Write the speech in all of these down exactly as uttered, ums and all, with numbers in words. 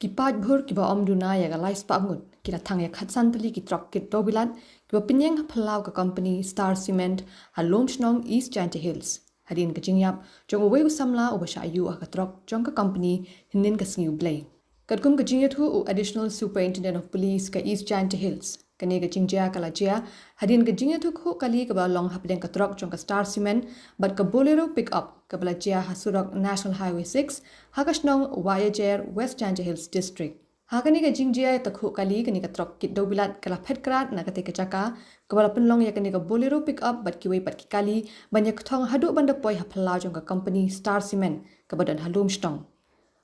Ki paidbhur kiba ym duna ïa ka lai spah ngut ki la thang ïa khatsan tylli ki trok kit dewbilat kiba pynïeng ha phyllaw ka company Star Cement ha Lumshnong, East Jaintia Hills, hadien ka jingïap jong uwei u samla uba shah ïuh ha ka trok jong ka company hynnin ka sngi U Blei. Katkum ka jingïathuh u Additional Superintendent of Police ka East Jaintia Hills, kane ka jingjia ka la jia hadien ka jingïathuhkhuh kali kaba long hapdeng ka trok jong ka Star Cement bad ka Bolero pickup kaba la jia ha surok National Highway six ha ka shnong Wahiajer, West Jaintia Hills District. Ha kane ka jingjia ïathuhkhuh kali, kane ka trok kit dewbilat ka la phet krad na katei ka jaka kaba la pynlong ïa kane ka Bolero pickup bad kiwei pat ki kali ban ïakthong haduh ban da poi ha phyllaw jong ka company Star Cement kaba don ha Lumshnong.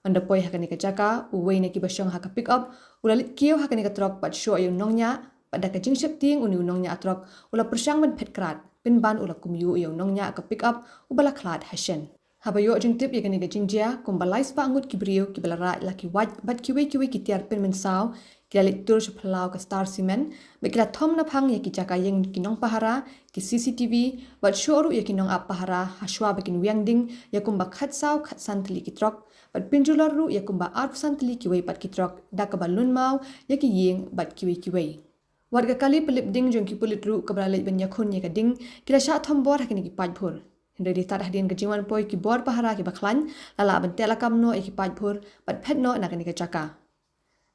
Ynda poi ha kane ka jaka, uwei na kiba shong ha ka pickup u la leit kiew ha kane ka trok bad shoh ïa u nongñiah, bad da ka jingsheptieng une u nongñiah trok u la pyrshang ban phet krad, pynban u la kum ïuh ïa u nongñiah ka pickup uba la khlad ha shen. Haba ïoh jingtip ïa kane ka jingjia, kumba lai spah ngut ki briew kiba la rah la ki wait bad kiwei kiwei ki tiar pynmynsaw ki la leit tur sha phyllaw ka Star Cement bad ki la thom naphang ïa ki jaka ïeng ki nongpahara, ki C C T V bad shoh ruh ïa ki nongap pahara ha shuwa ba kin wiang ding ïa kumba khatsaw khatsan tylli ki trok bad pynjulor ruh ïa kumba arphew san tylli kiwei pat ki trok da kaba lun maw ïa ki ïing bad kiwei kiwei. Wat ka kali pynlip ding jong ki pulit ruh kaba la leit ban ïakhun ïa ka ding ki la shah thombor ha kine ki paidbhur. Hynrei dei tad hadien ka jingwan poi ki bor pahara kiba khlaiñ la lah ban teh lakam noh ïa ki paidbhur bad phet noh na kane ka jaka.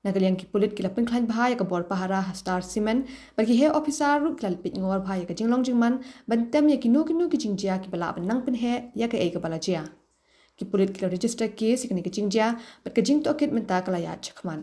Na ka liang ki pulit ki la pynkhlaiñ bha ïa ka bor pahara ha Star Cement bad ki heh ophisar ruh ki la leit peit ngor bha ïa ka jinglong jingman ban tem ïa kino kino ki jingjia kiba lah ban nang pynheh ïa kaei kaba la jia. Ki pulit ki la register case ïa kane ka jingjia bad ka jingtohkit mynta ka la ïaid shakhmat.